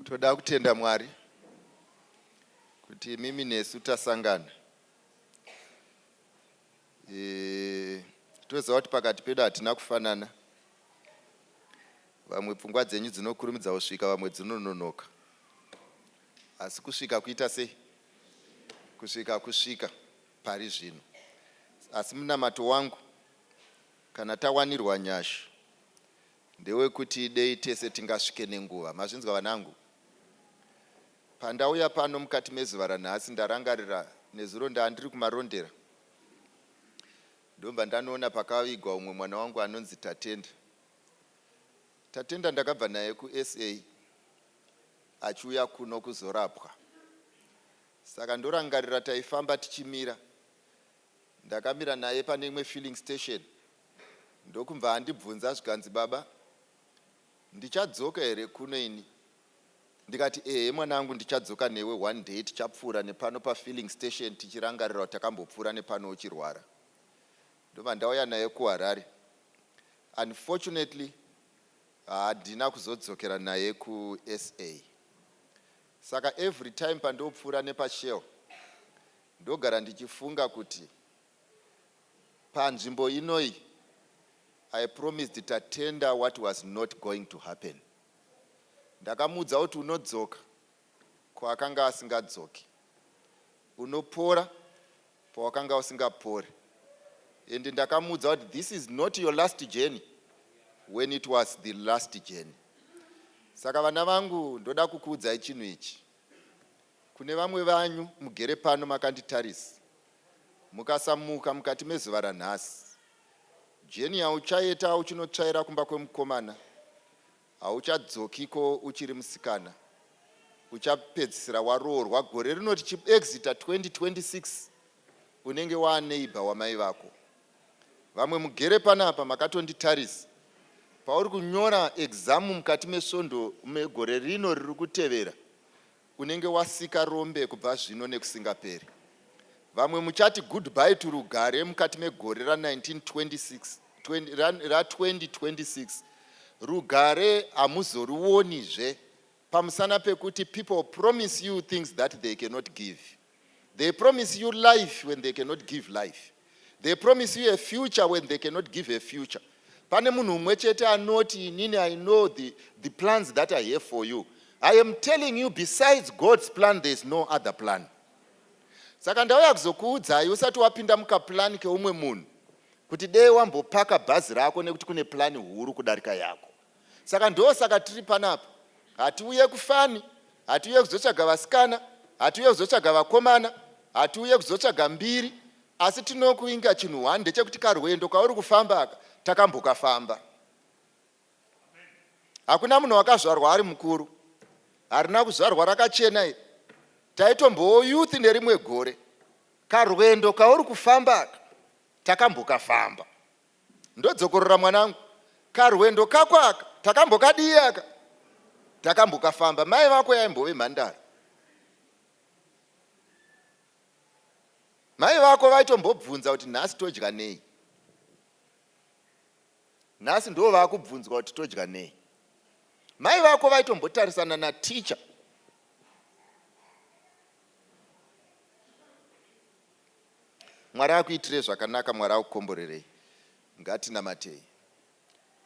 Toda kutenda Mwari kuti imimi nesu tasangana. E, toziva kuti pakati pedu hatina kufanana. Vamwe pfungwa dzenyu dzinokurumidza kusvika, vamwe dzinononoka. Asi kusvika kuita sei? Kusvika kusvika pari zvino. Asi munamato wangu kana tawanirwa nyasha ndewekuti dei tese tingasvike nenguva. Mazvinzwa vanangu? Pandauya pano mukati mezuva ranhasi ndarangarira nezuro ndaandiri kuMarondera ndobva ndanoona pakavigwa umwe mwana wangu anonzi Tatenda. Tatenda ndakabva naye kuSA achiuya kuno kuzorapwa. Saka ndorangarira taifamba tichimira. Ndakamira naye pane imwe filling station ndokubva andibvunza zvikanzi baba ndichadzoka here kuno ini? Ndikati ehe mwanangu ndichadzoka newe one day tichapfuura nepano pafilling station tichirangarira kuti takambopfuura nepano uchirwara. Ndobva ndauya naye kuHarare. Unfortunately handina kuzodzokera naye kuSA. Saka every time pandopfuura nepaShell ndogara ndichifunga kuti panzvimbo inoyi I promised Tatenda what was not going to happen. Ndakamuudza kuti unodzoka kwaakanga asingadzoki. Unopora pawakanga usingapori. And ndakamuudza kuti this is not your last journey when it was the last journey. Saka vana vangu ndoda kukuudzai chinhu ichi. Kune vamwe vanyu mugere pano makanditarisa, mukasamuka mukati mezuva ranhasi, jeni yauchaeta uchinotsvaira kumba kwemukomana, hauchadzokiko uchiri musikana, uchapedzisira waroorwa gore rino tichiexita 2026 unenge waaneighbour wamai vako. Vamwe mugere panapa makatonditarisa, pauri kunyora exam mukati mesvondo megore rino riri kutevera, Unenge wasika rombe kubva zvino nekusingaperi. Vamwe muchati goodbye to rugare mukati megore ra 1926, 20, ra 2026. Rugare hamuzoruonizve pamusana pekuti people promise you things that they cannot give. They promise you life when they cannot give life. They promise you a future when they cannot give a future. Pane munhu umwe chete anoti inini I know the, the plans that I have for you. I am telling you besides God's plan there is no other plan. Saka ndauya kuzokuudzai usati wapinda mukaplan keumwe munhu kuti dei wambopaka bhazi rako nekuti kune plani huru kudarika yako. Saka ndosaka tiri panapa. Hatiuye kufani, hatiuye kuzotsvaga vasikana, hatiuye kuzotsvaga vakomana, hatiuye kuzotsvaga mbiri, asi tinokuinga chinhu one ndechekuti karwendo kauri kufamba aka takambokafamba. Hakuna munhu wakazvarwa ari mukuru, harina kuzvarwa rakachena iri. Taitombowo youth nerimwe gore. Karwendo kauri kufamba aka takambokafamba. Ndodzokorora mwanangu, karwendo kako aka takambokadii aka? Takambokafamba. Mai vako yaimbove mhandara. Mai vako vaitombobvunza kuti nhasi todya nei? Nhasi ndivo vakubvunzwa kuti todya nei? Mai vako vaitombotarisana naticha. Mwari akuitirei zvakanaka, Mwari akukomborerei. Ngatinamatei.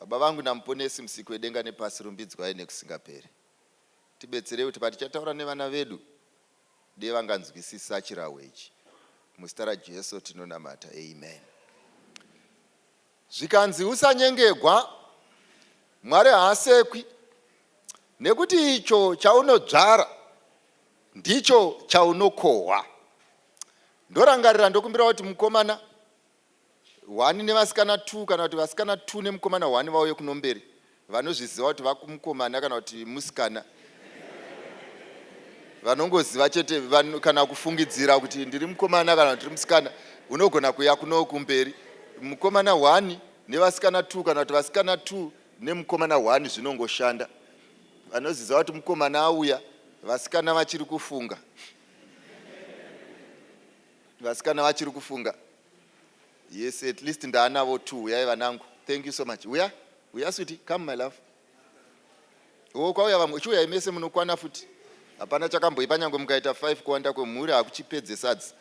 Baba vangu naMuponesi, Musiki wedenga nepasi, rumbidzwai nekusingaperi. Tibetserei kuti patichataura nevana vedu, dei vanganzwisisa chirahwe ichi. Muzita raJesu tinonamata. Amen. Zvikanzi usanyengegwa, Mwari haasekwi, nekuti icho chaunodzvara ndicho chaunokohwa. Ndorangarira ndokumbira kuti mukomana hwani nevasikana two kana kuti vasikana two nemukomana hwani vauye kuno mberi vanozviziva kuti vamukomana kana kuti musikana vanongoziva chete kana kufungidzira kuti ndiri mukomana kana kuti ndiri musikana unogona kuya kuno kumberi mukomana hwani nevasikana two kana kuti vasikana two nemukomana hwani zvinongoshanda vanoziva kuti mukomana auya vasikana vachiri kufunga vasikana vachiri kufunga yes at least ndaanavo two uyai vanangu thank you so much uya uya sweetie come my love. O kwauya vamwe, chiuyai mese munokwana futi. Hapana chakamboipa nyangwe mukaita 5 kuwanda kwemhuri hakuchipedze sadza.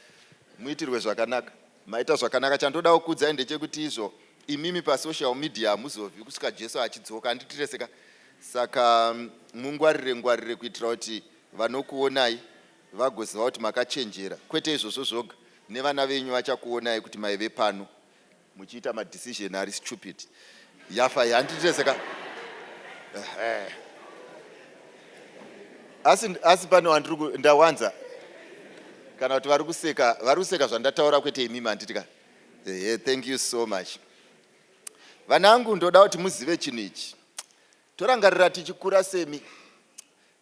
Muitirwe zvakanaka. Maita zvakanaka chandoda kukuudzai ndechekuti izvo imimi pasocial media hamuzovhi kusvika Jesu achidzoka handitireseka saka mungwarire ngwarire kuitira kuti vanokuonai vagoziva kuti makachenjera kwete izvozvo zvoga nevana venyu vachakuonai kuti maive pano muchiita madecision ari stupid yafa iyi handitireseka asi, asi pane wandiri ndawanza kana kuti vari kuseka vari kuseka zvandataura kwete imimi handiti ka ehe thank you so much vanangu ndoda kuti muzive chinhu ichi torangarira tichikura semi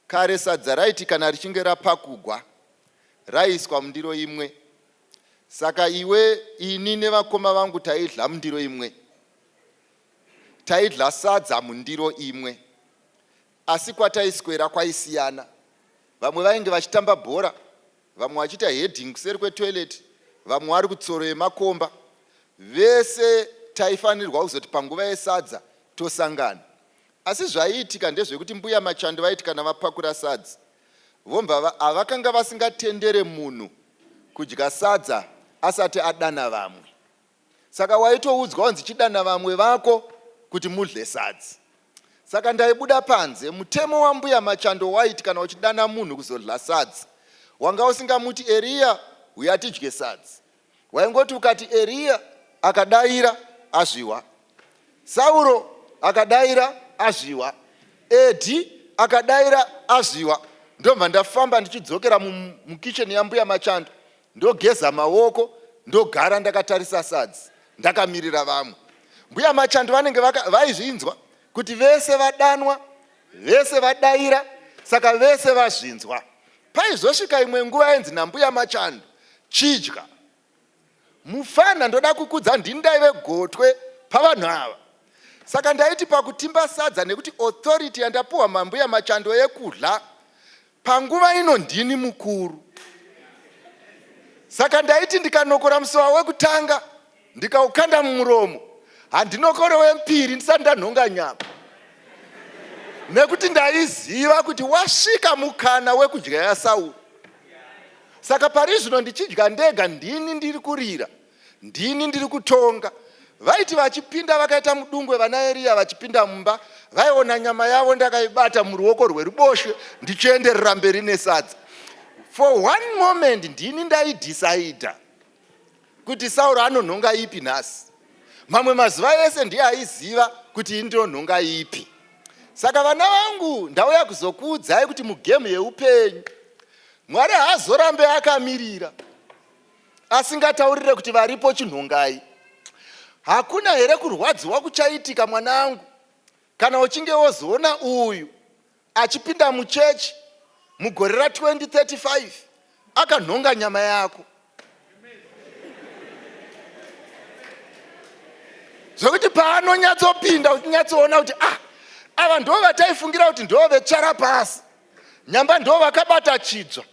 kare sadza raiti kana richinge rapakugwa raiiswa mundiro imwe Saka iwe, ini nevakoma vangu taidla mundiro imwe. Taidla sadza mundiro imwe. Asi kwataiswera kwaisiyana. Vamwe vainge vachitamba bhora, vamwe vachiita heading kuseri kwetoilet, vamwe vari kutsoro yemakomba. Vese taifanirwa kuzoti panguva yesadza tosangana. Asi zvaiitika ndezvekuti mbuya Machando vaiti kana vapakura sadza, Vomva havakanga vasingatendere munhu kudya sadza asati adana vamwe. Saka waitoudzwa kunzi chidana vamwe vako kuti mudle sadza. Saka ndaibuda panze. Mutemo wambuya Machando waiti kana uchidana munhu kuzodla sadza, wanga usingamuti Eriya huya tidye sadza. Waingoti ukati Eriya akadaira azvihwa. Sauro akadaira azvihwa. Edi akadaira azvihwa. Ndobva ndafamba ndichidzokera mukicheni yambuya Machando ndogeza maoko ndogara ndakatarisa sadzi ndakamirira vamwe. Mbuya Machando vanenge vaizvinzwa kuti vese vadanwa, vese vadaira, saka vese vazvinzwa. Paizosvika imwe nguva yainzi nambuya Machando, chidya. Mufana ndoda kukudza ndini ndaive gotwe pavanhu ava. Saka ndaiti pakutimba sadza nekuti authority yandapuwa mambuya Machando yekudla panguva ino ndini mukuru. Saka ndaiti ndikanokora musuva wekutanga ndikaukanda mumuromo handinokore wempiri ndisati ndanhonga nyama nekuti ndaiziva kuti wasvika mukana wekudya yaSauro. Saka pari zvino ndichidya ndega ndini ndiri kurira, ndini ndiri kutonga. Vaiti vachipinda vakaita mudungwe vana Eriya vachipinda mumba vaiona nyama yavo ndakaibata muruoko rweruboshwe ndichienderera mberi nesadza. For one moment ndini ndaidhisaidha kuti Sauro anonhonga ipi nhasi. Mamwe mazuva ese ndiye aiziva kuti ini ndinonhonga ipi. Saka vana vangu ndauya kuzokuudzai kuti mugemu yeupenyu Mwari haazorambe akamirira asingataurire kuti varipo chinhongai. Hakuna here kurwadziwa kuchaitika mwanangu kana uchinge wozoona uyu achipinda muchechi mugore ra 2035 akanhonga nyama yako zvekuti paanonyatsopinda uchinyatsoona kuti ah ava ndo vataifungira kuti ndo vetsvara pasi nyamba ndo vakabata chidzva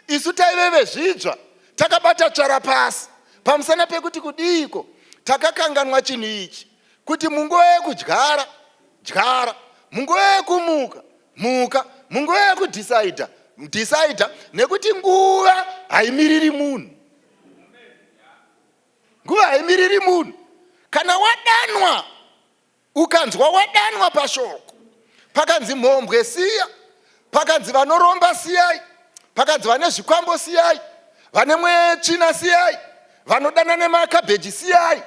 isu taive vezvidzva takabata tsvara pasi pamusana pekuti kudiiko takakanganwa chinhu ichi kuti munguva yekudyara dyara munguva yekumuka muka munguva yekudhisaidha dhisaidha nekuti nguva haimiriri munhu nguva haimiriri munhu kana wadanwa ukanzwa wadanwa pashoko pakanzi mhombwe siya pakanzi vanoromba siyai pakanzi vane zvikwambo siyai vane mwetsvina siyai vanodana nemakabheji siyai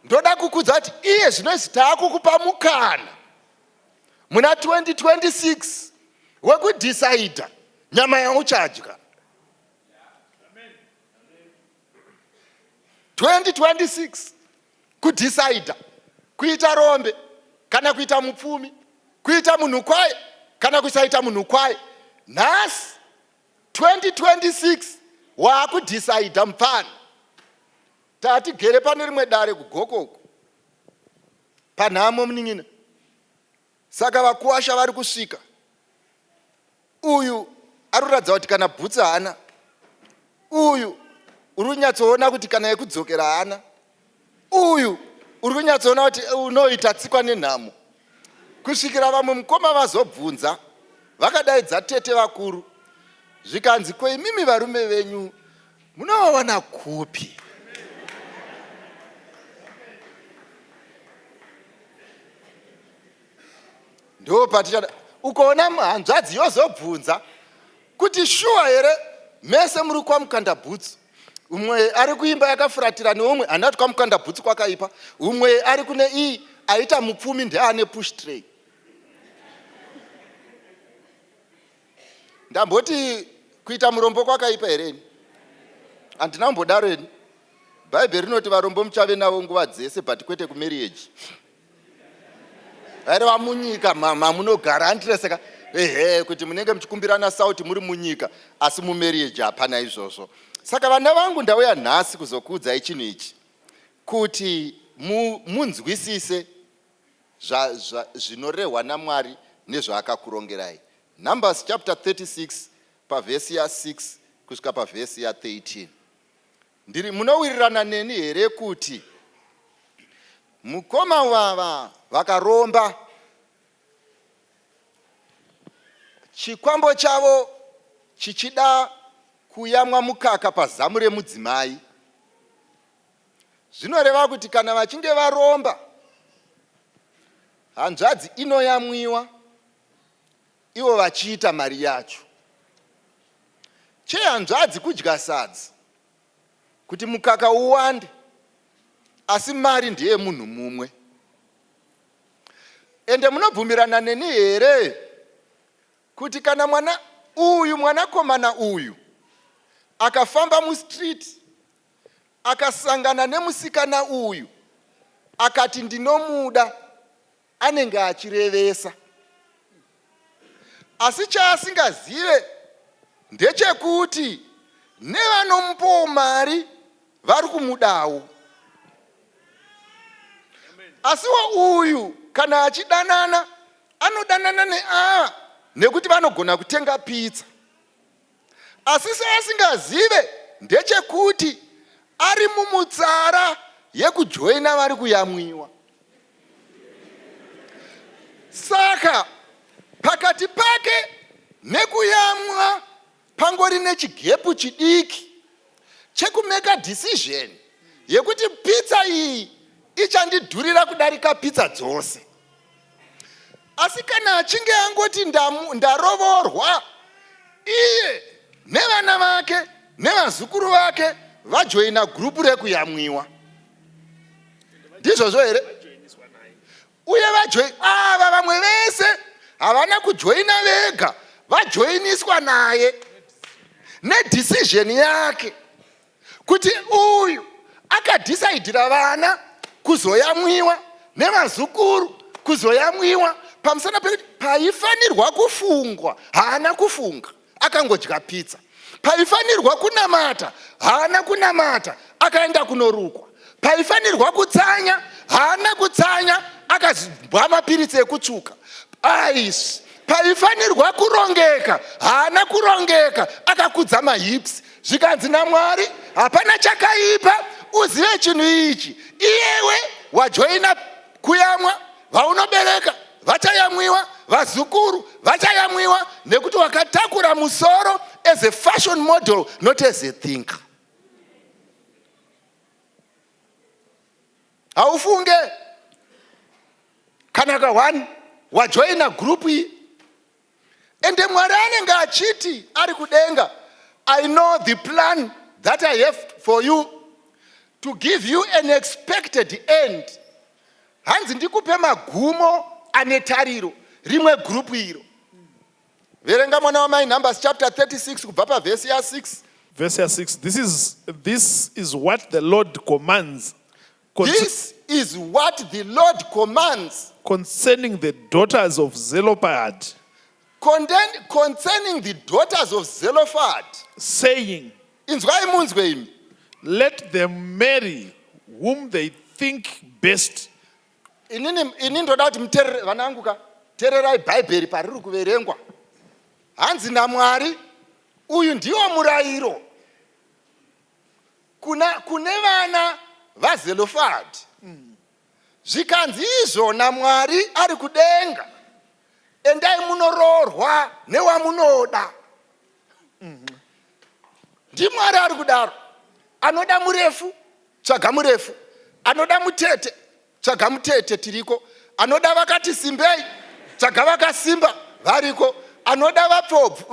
ndoda kukudza kuti iye zvino izvi taakukupa mukana muna 2026 wekudhisaidha nyama yauchadya 2026 kudhisaidha kuita rombe kana kuita mupfumi kuita munhu kwaye kana kusaita munhu kwaye nhasi 2026 waakudhisaidha mupfana Tatigere pane rimwe dare kuGoko uko panhamo munin'ina. Saka vakuwasha vari kusvika. Uyu ari kuratidza kuti kana bhutsu haana. Uyu uri kunyatsoona kuti kana yekudzokera haana. Uyu uri kunyatsoona kuti unoita tsikwa nenhamo. Kusvikira vamwe mukoma vazobvunza. Vakadaidza tete vakuru zvikanzi ko imimi varume venyu munovawana kupi? Ndopatichada ukaona hanzvadzi yozobvunza kuti shuwa here mese muri kwamukanda bhutsu umwe ari kuimba yakafuratira neumwe handina kuti kwamukanda bhutsu kwakaipa umwe ari kune iyi aita mupfumi ndeane push tray ndamboti kuita murombo kwakaipa here ini handina kumbodaro ini bhaibheri rinoti varombo muchave navo nguva dzese but kwete kumarriage aireva munyika mamunogara andireseka ehe kuti munenge muchikumbirana sauti muri munyika asi mumarriage hapana izvozvo saka vana vangu ndauya nhasi kuzokuudzai chinhu ichi kuti munzwisise zvinorehwa namwari nezvaakakurongerai Numbers chapter 36 pavhesi ya6 kusvika pavhesi ya13 Ndiri munowirirana neni here kuti mukoma vava vakaromba chikwambo chavo chichida kuyamwa mukaka pazamu remudzimai? Zvinoreva kuti kana vachinge varomba hanzvadzi inoyamwiwa ivo vachiita mari yacho. Chehanzvadzi kudya sadza kuti mukaka uwande asi mari ndeyemunhu mumwe. Ende munobvumirana neni here kuti kana mwana uyu mwanakomana uyu akafamba mustreet akasangana nemusikana uyu akati ndinomuda anenge achirevesa. Asi chaasingazive ndechekuti nevanomupawo mari vari kumudawo. Asiwo uyu kana achidanana anodanana neava nekuti vanogona kutenga pizza. Asi seasingazive ndechekuti ari mumutsara yekujoina vari kuyamwiwa. Saka pakati pake nekuyamwa pangori nechigepu chidiki chekumeka decision yekuti pizza iyi ichandidhurira kudarika pizza dzose. Asi kana achinge angoti ndarovorwa, iye nevana vake nevazukuru vake vajoina gurupu rekuyamwiwa. Ndizvozvo here? Uye vajoi ava vamwe vese havana kujoina vega, vajoiniswa naye nedecision yake. kuti uyu akadhisaidhira vana kuzoyamwiwa nevazukuru kuzoyamwiwa pamusana pekuti paifanirwa kufungwa haana kufunga akangodya pizza paifanirwa kunamata haana kunamata akaenda kunorukwa paifanirwa kutsanya haana kutsanya akazibwa mapiritsi ekutsvuka aisi paifanirwa kurongeka haana kurongeka akakudza mahips Zvikanzi naMwari, hapana chakaipa, uzive chinhu ichi, iyewe wajoina kuyamwa, vaunobereka vachayamwiwa, vazukuru vachayamwiwa, nekuti wakatakura musoro as a fashion model, not as a thinker. Haufunge kana ka one wajoina group iyi Ende Mwari anenge achiti ari kudenga, I know the plan that I have for you to give you an expected end. Hanzi ndikupe magumo ane tariro. Rimwe group iro. Verenga mwana wamai Numbers chapter 36 kubva pavhesi ya 6. Verse ya 6 this is, this is what the Lord commands This is what the Lord commands concerning the daughters of Zelophehad. Concerning the daughters of Zelophehad. Saying. Inzwai munzwe imi. Let them marry whom they think best. Inini ini ndoda kuti muterere vana vangu ka tererai Bhaibheri pariri kuverengwa. Hanzi naMwari uyu ndiwo murayiro kuna, kune vana vaZelofahadhi. Zvikanzi izvo naMwari ari kudenga, Endai munoroorwa newamunoda. NdiMwari ari kudaro. Anoda murefu, tsvaga murefu. Anoda mutete, tsvaga mutete, tiriko. Anoda vakati simbei, tsvaga vakasimba, variko. Anoda vapfobvu,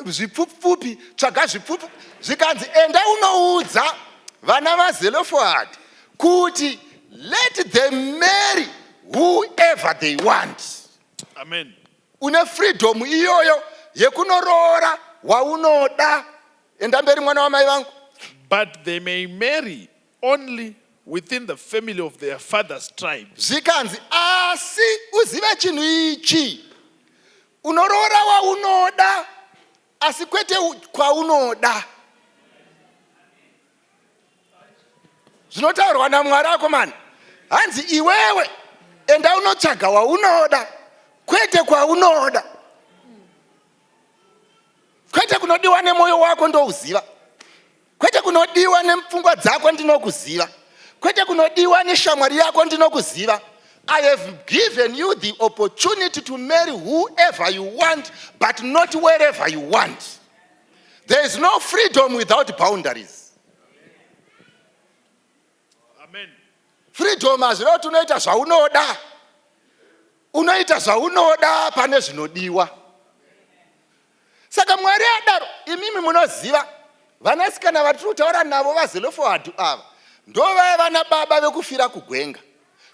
zvipfupfupi, tsvaga zvipfupfu. Zvikanzi enda unoudza vana vaZelofohadhi kuti let them marry whoever they want. Amen. Une freedom iyoyo yekunoroora waunoda. Enda mberi mwana wamai vangu. But they may marry only within the family of their father's tribe. Zvikanzi asi uzive chinhu ichi, unoroora waunoda asi kwete kwaunoda. Zvinotaurwa naMwari akomana, hanzi iwewe enda unotsvaga waunoda kwete kwaunoda, kwete kunodiwa nemwoyo wako ndouziva, kwete kunodiwa nepfungwa dzako ndinokuziva, kwete kunodiwa neshamwari yako ndinokuziva. I have given you the opportunity to marry whoever you want, but not wherever you want. There is no freedom without boundaries. Amen. Freedom hazvireva kuti unoita zvaunoda. Unoita zvaunoda pane zvinodiwa. Saka Mwari adaro, imimi munoziva vanasikana vatiri kutaura navo vaZelofohadhi ava ndovaya vana baba vekufira kugwenga.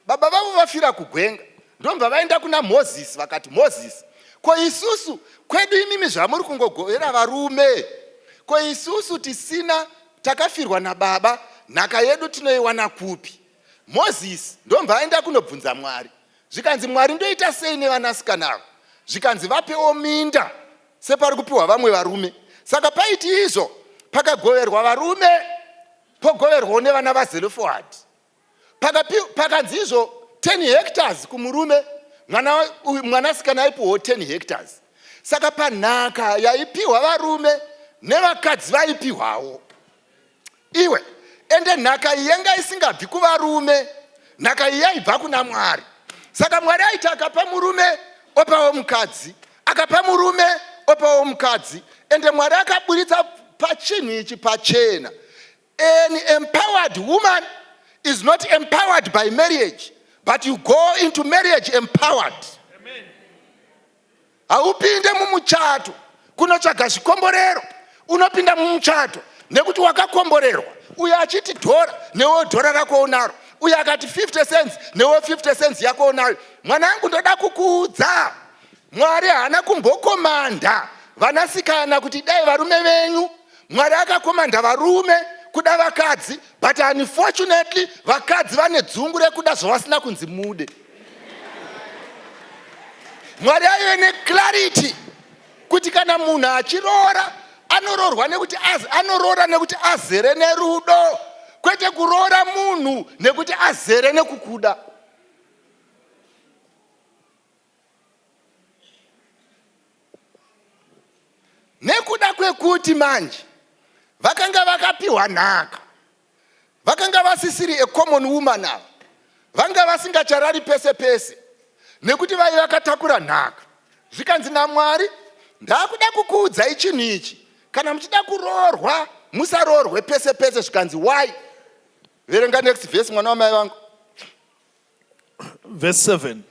Baba vavo vafira kugwenga ndobva vaenda kuna Mozisi vakati, Mozisi, ko isusu kwedu imimi zvamuri kungogovera varume, ko isusu tisina takafirwa nababa nhaka yedu tinoiwana kupi? Mozisi ndobva aenda kunobvunza Mwari, zvikanzi Mwari ndoita sei nevanasikana ava? Zvikanzi vapewo minda separi kupiwa vamwe varume. Saka paiti izvo pakagoverwa varume pogoverwawo nevana vaZelofohadhi. Pakanzi izvo 10 hectares kumurume, mwanasikana aipiwawo 10 hectares. Saka panhaka yaipiwa varume nevakadzi vaipiwawo. Iwe, ende nhaka iyi yanga isingabvi kuvarume, nhaka iyi yaibva kuna Mwari. Saka Mwari aiti akapa murume opawo mukadzi, akapa murume opawo mukadzi. Ende Mwari akaburitsa pachinhu ichi pachena. An empowered woman is not empowered by marriage, but you go into marriage empowered. Haupinde mumuchato kunotsvaga zvikomborero, unopinda mumuchato nekuti wakakomborerwa. Uyo achiti dhora, newewo dhora rako unaro. Uyo akati 50 cents, newewo 50 cents yako unayo. Mwanangu, ndoda kukuudza, Mwari haana kumbokomanda vanasikana kuti dai varume venyu. Mwari akakomanda varume kuda vakadzi, but unfortunately vakadzi vane dzungu rekuda zvavasina kunzi mude. Mwari aive neclarity kuti kana munhu achiroora anoroorwa nekuti anoroora nekuti azere nerudo, kwete kuroora munhu nekuti azere nekukuda. Nekuda kwekuti manje vakanga vakapiwa nhaka, vakanga vasisiri a common woman ava, vanga vasingacharari pese pese nekuti vaive vakatakura nhaka. Zvikanzi naMwari, ndakuda kukuudzai chinhu ichi, kana muchida kuroorwa musaroorwe pese pese. Zvikanzi why? Verenga next verse mwana wamai vangu. Verse 7.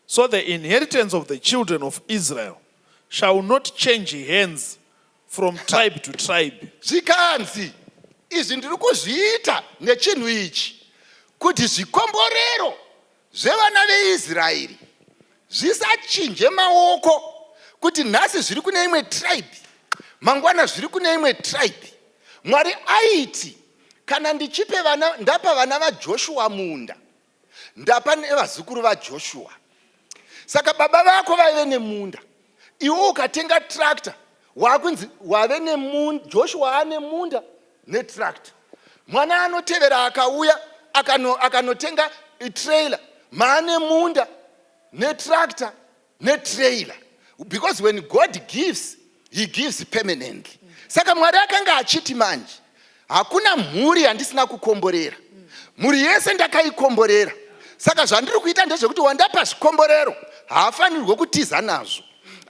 So the inheritance of the children of Israel shall not change hands from tribe to tribe. Zvikanzi izvi ndiri kuzviita nechinhu ichi kuti zvikomborero zvevana veIsraeri zvisachinje maoko, kuti nhasi zviri kune imwe tribe, mangwana zviri kune imwe tribe. Mwari aiti kana ndichipe vana, ndapa vana vaJoshua munda, ndapa nevazukuru vaJoshua. Saka baba vako vaive nemunda, iwe ukatenga tractor, wakunzi wave nemunda, Joshua ane munda netractor. Mwana anotevera akauya akanotenga trailer, maane munda netractor netrailer. Because when God gives, he gives permanently. Saka Mwari akanga achiti manje hakuna mhuri yandisina kukomborera, mhuri yese ndakaikomborera. Saka zvandiri kuita ndezvekuti wandapa zvikomborero haafanirwe kutiza nazvo.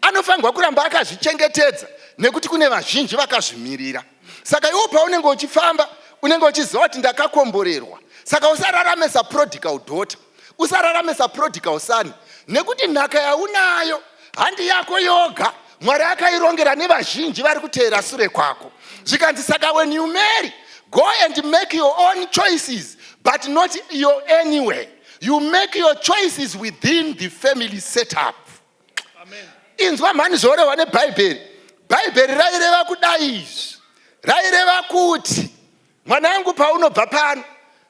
Anofanirwa kuramba akazvichengetedza nekuti kune vazhinji vakazvimirira. Saka iwo paunenge uchifamba unenge uchiziva kuti ndakakomborerwa. Saka usararame saprodigal daughter, usararame saprodigal son, nekuti nhaka yaunayo handi yako yoga. Mwari akairongera nevazhinji vari kuteera sure kwako. Zvikanzi saka when you marry, go and make your own choices, but not your anyway. You make your choices within the family setup. Inzwa mhani zvorehwa neBhaibheri. Bhaibheri raireva kudai izvi, raireva kuti mwanangu, paunobva pano,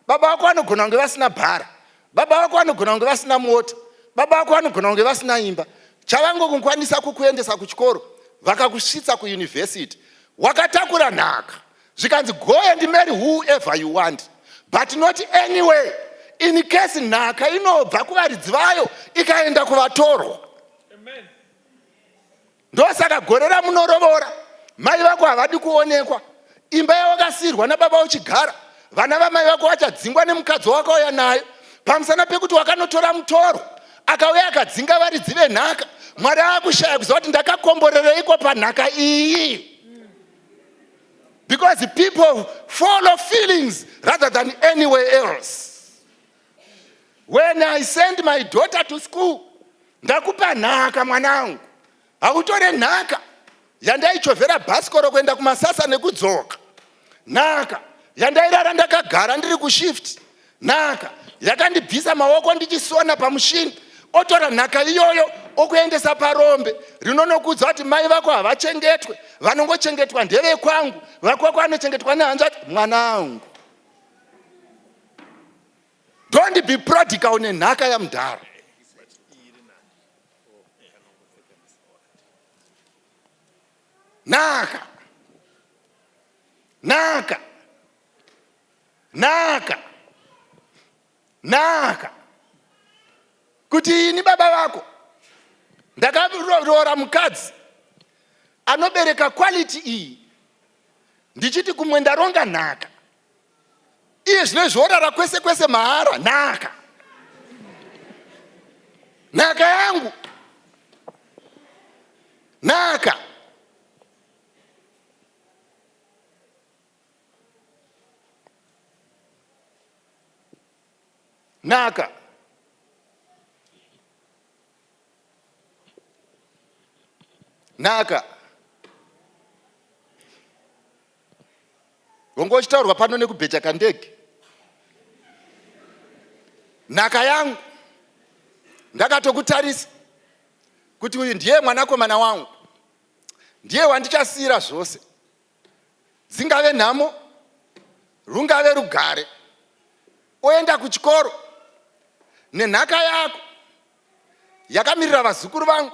baba vako vanogona kunge vasina bhara, baba vako vanogona kunge vasina mota, baba vako vanogona kunge vasina imba. Chavangokukwanisa kukuendesa kuchikoro, vakakusvitsa kuyunivhesiti, wakatakura nhaka. Zvikanzi go and marry whoever you want, but not anyway, in case nhaka inobva kuvaridzi vayo ikaenda kuvatorwa. Ndosaka gore ramunorovora mai vako havadi kuonekwa. Imba yawakasiyirwa nababa uchigara, vana vamai vako vachadzingwa nemukadzi wawakauya nayo pamusana pekuti wakanotora mutoro akauya akadzinga varidzi venhaka. Mwari aakushaya kuziva kuti ndakakomborereiko panhaka iyi, because people follow feelings rather than anywhere else. When I send my daughter to school, ndakupa nhaka mwanangu. Hautore nhaka yandaichovhera bhasikoro kuenda kumasasa nekudzoka, nhaka yandairara ndakagara ndiri kushift, nhaka yakandibvisa maoko ndichisona pamushini. Otora nhaka iyoyo okuendesa parombe rinonokudza kuti mai vako havachengetwe, vanongochengetwa ndevekwangu, vakwako vanochengetwa nehanzvadzi. Mwanangu, don't be prodigal nenhaka yamudhara. Nhaka, nhaka, nhaka, nhaka. Kuti ini baba vako ndakaroora mukadzi anobereka quality iyi, ndichiti kumwe ndaronga nhaka, iye zvino zvorara kwese kwese mahara. Nhaka, nhaka yangu, nhaka. Nhaka. Nhaka. Wonge uchitaurwa pano nekubhecha kandege. Nhaka yangu, ndakatokutarisa kuti uyu ndiye mwanakomana wangu, ndiye wandichasiyira zvose, dzingave nhamo, rungave rugare. Oenda kuchikoro nenhaka yako yakamirira vazukuru vangu,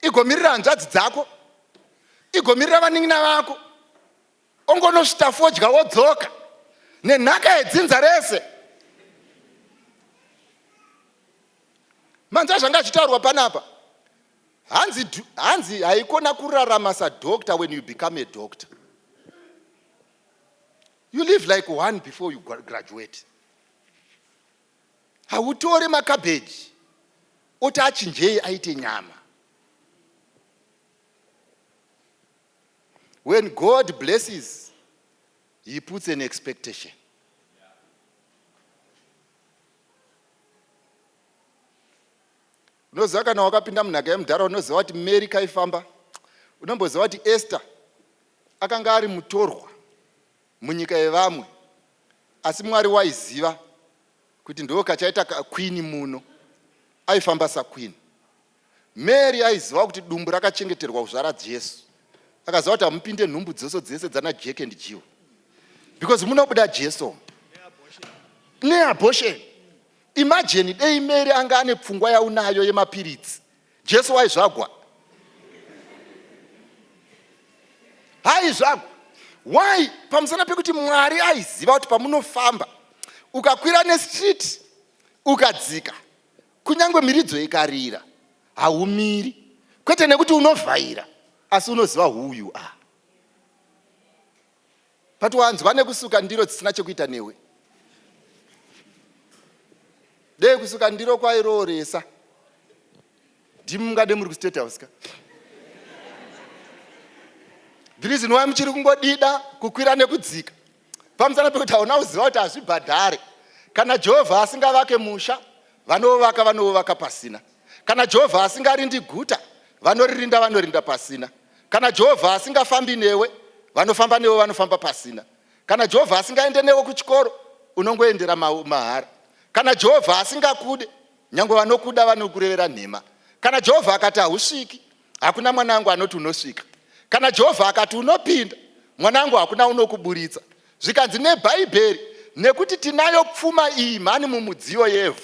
igomirira hanzvadzi dzako, igomirira vanin'ina vako. Ongonosvita fodya wodzoka nenhaka yedzinza rese. Manzwa zvanga zvichitaurwa panapa. Hanzi, hanzi haikona kurarama sadoctor. When you become a doctor, you live like one before you graduate. Hautore makabheji oti achinjei aite nyama. When God blesses, he puts an expectation. Unoziva kana wakapinda munhaka yemudhara, unoziva kuti Mary kaifamba. Unomboziva kuti Esther akanga ari mutorwa munyika yevamwe, asi Mwari waiziva kuti ndo kachaita queen muno. Aifamba saqueen. Mary aiziva kuti dumbu rakachengeterwa kuzvara Jesu. Akaziva kuti hamupinde nhumbu dzose dzese dzana Jack and Jill, because munobuda Jesu neabortion. Imagine dei Mary anga ane pfungwa yaunayo yemapiritsi, Jesu waizvagwa? Haizvagwa. Why? Pamusana pekuti Mwari aiziva kuti pamunofamba, ukakwira nestreet ukadzika, kunyange miridzo ikarira haumiri, kwete nekuti unovhaira, asi unoziva who you are. But wanzwa nekusuka ndiro dzisina chekuita newe. Dei kusuka ndiro kwairooresa. Ndimi mungade muri kustate house ka. The reason why muchiri kungodida kukwira nekudzika pamusana pekuti hauna kuziva kuti hazvibhadhare. Kana Jehovha asingavake musha, vanovaka vanovaka pasina. Kana Jehovha asingarindi guta, vanoririnda vanorinda pasina. Kana Jehovha asingafambi newe, vanofamba newe vanofamba pasina. Kana Jehovha asingaende newe kuchikoro, unongoendera mahara. Kana Jehovha asingakude, nyange vanokuda vanokurevera nhema. Kana Jehovha akati hausviki, hakuna mwanangu anoti unosvika. Kana Jehovha akati unopinda, mwanangu hakuna unokuburitsa. Zvikanzi neBhaibheri, nekuti tinayo pfuma iyi mhani mumudziyo yevhu.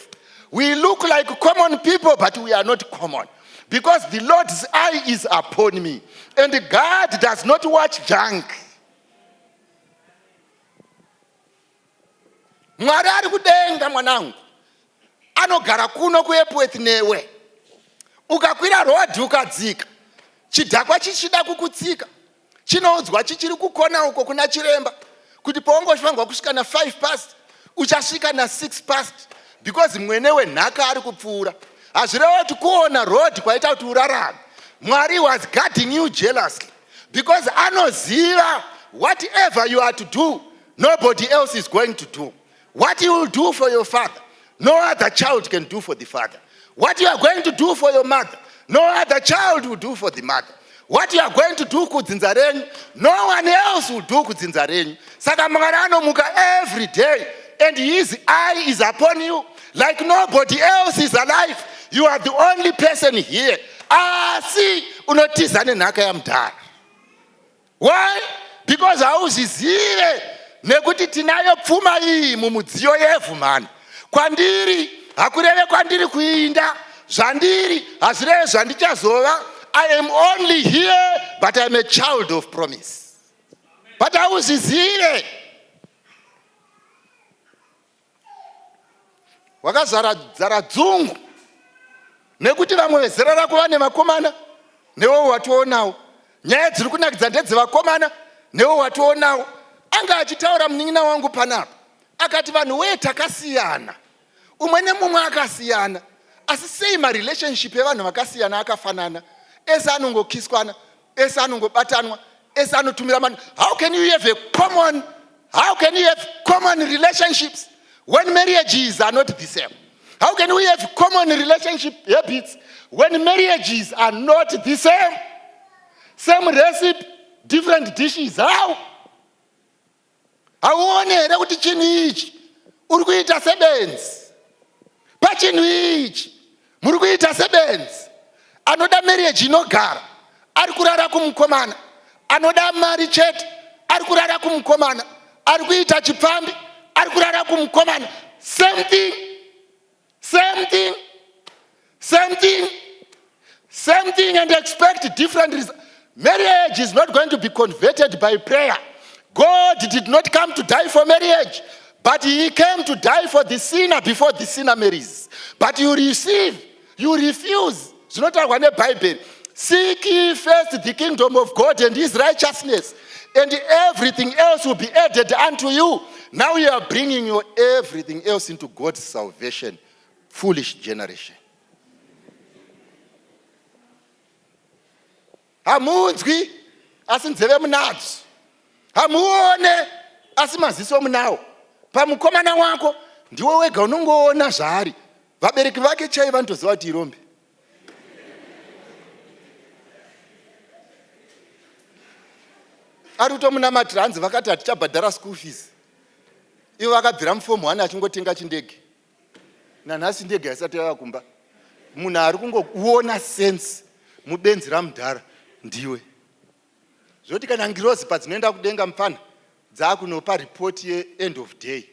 We look like common people but we are not common because the Lord's eye is upon me and God does not watch junk. Mwari ari kudenga mwanangu, anogara kuno kuEpworth newe. Ukakwira road ukadzika, chidhakwa chichida kukutsika, chinoudzwa chichiri kukona uko kuna chiremba kuti pawangofanirwa kusvika na 5 past uchasvika na 6 past because mwene wenhaka ari kupfuura. Hazvireva kuti kuona road kwaita kuti urarame. Mwari was guarding you jealously because anoziva whatever you are to do nobody else is going to do. What you will do for your father, no other child can do for the father. What you are going to do for your mother, no other child will do for the mother. What you are going to do kudzinza renyu, no one else will do kudzinza renyu. Saka Mwari anomuka every day and his eye is upon you like nobody else is alive. You are the only person here. Asi unotiza nenhaka yamudhara. Why? Because hauzvizive nekuti tinayo pfuma iyi mumudziyo yevhu mhani. Kwandiri hakureve kwandiri kuinda, zvandiri hazvireve zvandichazova. I am only here but I am a child of promise. But hauzvizive. Wakazara zara dzungu nekuti vamwe vezera rako vane vakomana newe watoonawo. Nyaya dziri kunakidza ndedzevakomana newe watoonawo. Anga achitaura munin'ina wangu panapa akati vanhu wee takasiyana, umwe nemumwe akasiyana, asi sei marelationship evanhu vakasiyana akafanana? Ese anongokiswana, ese anongobatanwa, ese anotumira mani. How can you have a common, how can you have common relationships when marriages are not the same? How can we have common relationship habits when marriages are not the same? Same recipe, different dishes. How? Hauone here kuti chinhu ichi uri kuita sebenzi? Pachinhu ichi muri kuita sebenzi. Anoda marriage inogara ari kurara kumukomana, anoda mari chete ari kurara kumukomana, ari kuita chipfambi ari kurara kumukomana. Same thing, same thing, same thing, same thing, and expect different results. Marriage is not going to be converted by prayer. God did not come to die for marriage, but he came to die for the sinner before the sinner marries. But you receive, you refuse. Zvinotaurwa neBhaibheri. Seek ye first the kingdom of God and his righteousness, and everything else will be added unto you. Now you are bringing your everything else into God's salvation. Foolish generation. Hamunzwi asi nzeve munadzo, hamuone asi maziso munawo. Pamukomana wako ndiwe wega unongoona zvaari. Vabereki vake chai vanotoziva kuti irombe. Ari kutomunamatira hanzi vakati hatichabhadhara school fees. Ivo vakabvira muform 1 achingotenga chindege. Nanhasi ndege haisati yava kumba. Munhu ari kungoona sense mubenzi ramudhara ndiwe. Zvoti kana ngirozi padzinoenda kudenga mupfana dzakunopa report yeend of day.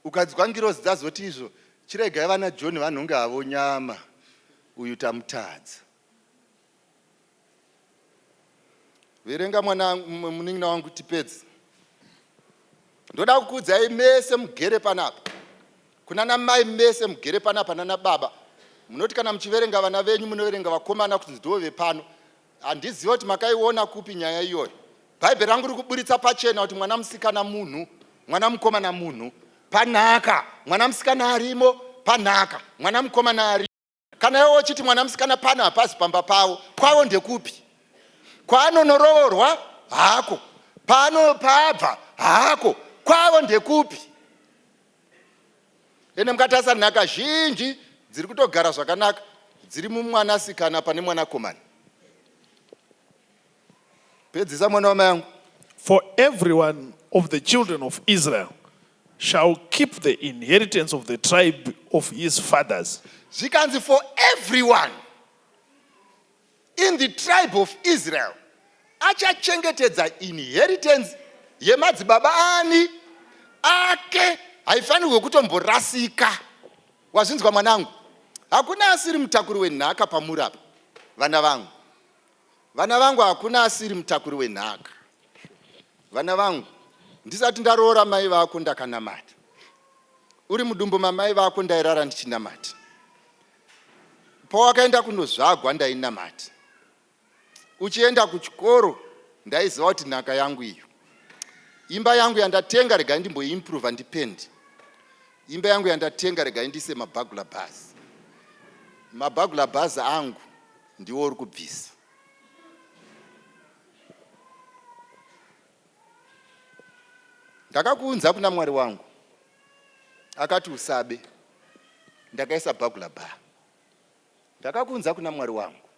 Ukadzwa ngirozi dzazoti izvo chiregai vana John vanhonge havo nyama uyu tamutadza. Verenga mwana munin'ina wangu tipedze. Ndoda kukuudzai mese mugere panapa, kunana mai mese mugere panapa nana baba, munoti kana muchiverenga vana venyu munoverenga vakomana kuti ndivo vepano. Handizive kuti makaiona kupi nyaya iyoyo. Bhaibheri rangu riri kuburitsa pachena kuti mwana musikana munhu, mwana mukomana munhu. Panhaka mwana musikana arimo, panhaka mwana mukomana arimo. Kana iwe uchiti mwana musikana pano hapazi pamba pavo, kwavo ndekupi? Kwaanonoroorwa hako, pano paabva hako, kwavo ndekupi? Ende mukatarisa nhaka zhinji dziri kutogara zvakanaka dziri mumwanasikana pane mwanakomana. Pedzisa mwana wamai angu. For everyone of the children of Israel shall keep the inheritance of the tribe of his fathers. Zvikanzi for everyone in the tribe of Israel achachengetedza inheritance yemadzibaba ani ake, haifanirwe kutomborasika. Wazvinzwa mwanangu? Hakuna asiri mutakuri wenhaka pamuri apa, vana vangu. Vana vangu, hakuna asiri mutakuri wenhaka. Vana vangu, ndisati ndaroora mai vako ndakanamata. Uri mudumbu mamai vako ndairara ndichinamata. Pawakaenda kunozvagwa ndainamata. Uchienda kuchikoro ndaiziva kuti nhaka yangu iyo. Imba yangu yandatenga regai ndimboimprova ndipendi. Imba yangu yandatenga regai ndiise maburglar bars. Maburglar bars angu ndiwo uri kubvisa. Ndakakuunza kuna Mwari wangu, akati usabe, ndakaisa burglar bar. Ndakakuunza kuna Mwari wangu,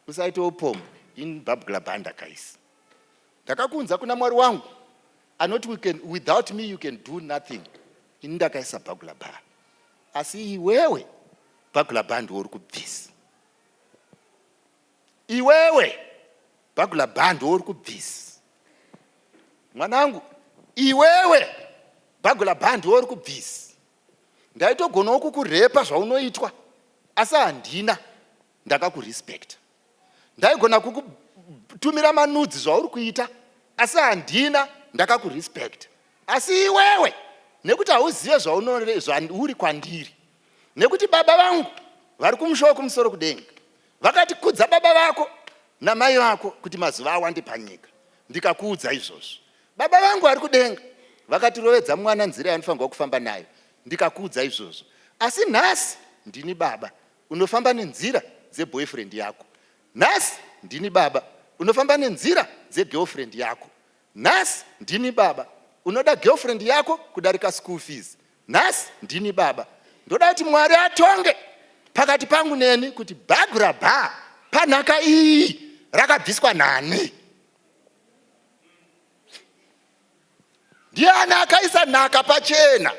usaite upombwe, ini burglar bar ndakaisa. Ndakakuunza kuna Mwari wangu anoti we can, without me you can do nothing, ini ndakaisa burglar bar. Asi iwewe burglar bar ndiwo uri kubvisa. Iwewe burglar bar ndiwo uri kubvisa. Mwanangu, iwewe burglar bar ndiwo uri kubvisa. Ndaitogonawo kukurepa zvaunoitwa, asi handina, ndakakurespecta. Ndaigona kukutumira manudes zvauri kuita, asi handina, ndakakurespecta. Asi iwewe nekuti hauzive zvauri kwandiri, nekuti baba vangu vari kumusha wekumusoro kudenga vakati kudza baba vako namai vako kuti mazuva awande panyika, ndikakuudza izvozvo. Baba vangu vari kudenga vakatirovedza mwana nzira yaanofanirwa kufamba nayo, ndikakuudza izvozvo. Asi nhasi ndini baba, unofamba nenzira dzeboyfriend yako. Nhasi ndini baba, unofamba nenzira dzegirlfriend yako. Nhasi ndini baba, unoda girlfriend yako kudarika school fees. Nhasi ndini baba, ndoda kuti Mwari atonge pakati pangu neni kuti burglar bar panhaka iyi rakabviswa nani? Ndiani akaisa nhaka pachena?